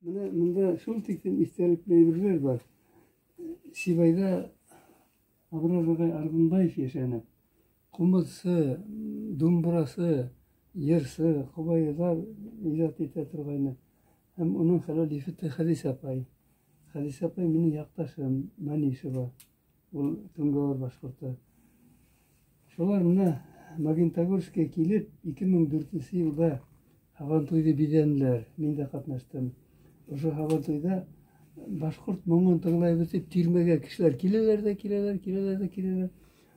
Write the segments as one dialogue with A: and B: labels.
A: Менә монда шул тиклем истәлекле әйберләр бар. Сибайда Абрар агай Аргунбаев яшәне. Кумызсы, думбрасы, йырсы, кобаилар иҗат итә торгайны. Һәм уның хәләл ефете Хәдисә апай. Хәдисә апай минем якташым, Манишева. Ул Түнгәвер башкорты. Шулар менә Магнитогорскка килеп, 2004 елда Һабантуйны бизәнделәр. Мин дә катнаштым. Ошо Һабантуйда башкорт моңын тыңлайбыз дип тирмәгә кешеләр киләләр дә киләләр, киләләр дә киләләр.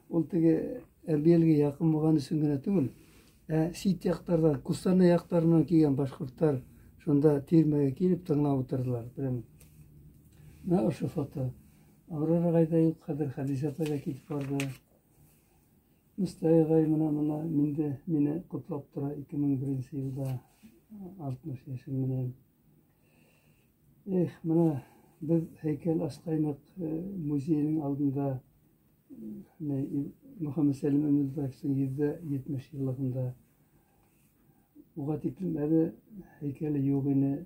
A: Ул теге Әрбиялгә якын булган өчен генә түгел, ә чит яклардан, Кустанай якларыннан килгән башкортлар шунда тирмәгә килеп тыңлап утырдылар. Прям. Менә ошо фото. Аврора агай да юк, хәзер Хәдичә апай да китеп барды. Мостай агай менә менә минде мине котлап тора 2001 елда 60 яшем менән. Эх, менә без һәйкәл ачкайнык музейның алдында Мөхәммәтсәлим Өметбаевның 170 еллыгында. Уга тиклем әле һәйкәле юк ине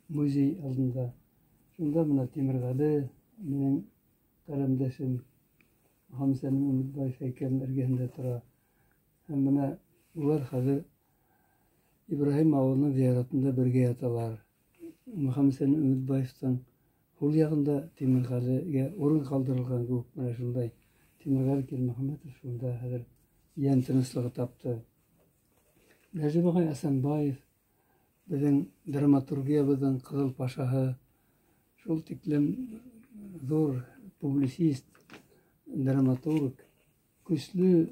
A: музей алдында. Шунда менә Тимергале, минем каләмдәшем Мөхәммәтсәлим Өметбаев һәйкәленең эргәһендә тора. Һәм менә улар хәзер Ибраһим авылының зияратында бергә яталар. Мөхәммәтсәлим Өметбаевтың һул ягында Тимергалегә урын калдырылган кебек, менә шундай Тимергале Килмөхәммәтов шунда хәзер йән тынычлыгы тапты. Нәҗип агай Асанбаев безнең драматургиябезнең кызыл пашаһы, шул тиклем зур публицист, драматург, көчле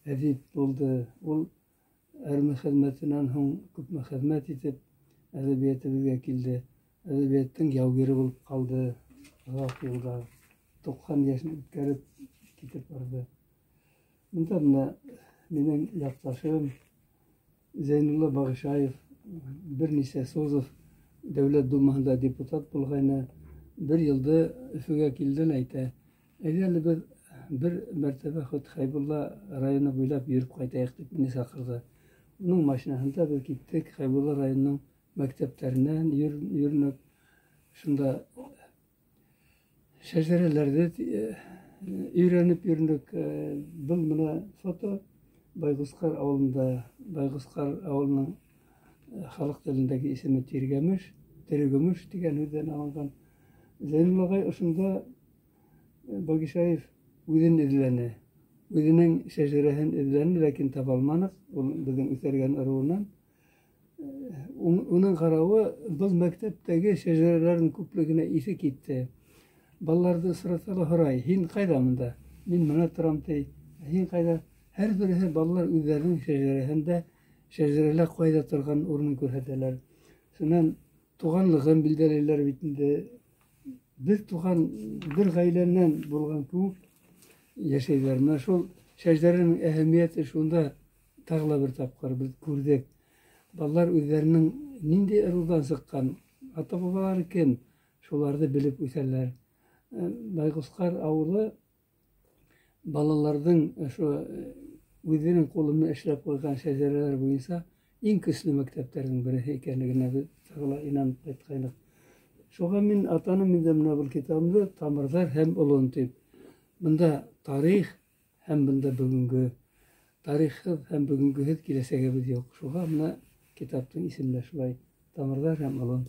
A: әдип булды. Ул армия хезмәтеннән һуң күпме хезмәт итеп әдәбиятыбызга килде. Әдәбияттың яугире булып калды озак еллар. 90 яшен үткәреп китеп барды. Монда менә минем якташым Зәйнулла Багышаев берничә созыв Дәүләт Думаһында депутат булгайны, бер елда Өфөгә килде лә әйтә: "Әйдә әле без бер мәртәбә хоть Хәйбулла районы буйлап йөреп кайтайык", дип мине чакырды. Уның машинаһында без киттек Хәйбулла районының мәктәпләреннән йөренеп, шунда шәҗәрәләрне өйрәнеп йөрдек. Был менә фото Байгускар авылында, Байгускар авылының халык телендәге исеме Тиргәмеш, Терегөмеш дигән һүздән алынган. Зәйнулла агай ошында Багишаев үзен эзләне. Үзенең шәҗәрәһен эзләне, ләкин таба алманык. Ул безнең үсәргән ыруыннан. Уның каравы, был мәктәптәге шәҗәрәләрнең күплегенә исе китте. Балаларны сората ла һорай, һин кайда монда? Мин менә торам, ди. Һин кайда? Һәрбересе балалар үзләренең шәҗәрәһендә шәҗәрәләр кайда торган урынын күрсәтәләр. Шуннан туганлыгын билгелиләр бит инде. Бер туган, бер гаиләннән булган кебек яшәйләр. Менә шул шәҗәрәнең әһәмияте шунда. Тагы ла бер тапкыр без күрдек. Балалар үзләренең нинди ырудан чыккан, ата-бабалары кем, шуларны белеп үсәләр. Байгускар авылы балаларның шул үзенең кулы эшләп куйган шәҗәрәләр буенча иң көчле мәктәпләрнең берсе икәнлегенә без тагы ла инанып кайткайнык. Шуңа мин атаным инде менә бу китабымда Тамырлар һәм олын дип. Монда тарих һәм монда бүгенге, тарихсыз һәм бүгенгесез киләчәгебез юк. Шуңа менә китаптың исеме дә шулай: Тамырлар һәм олын.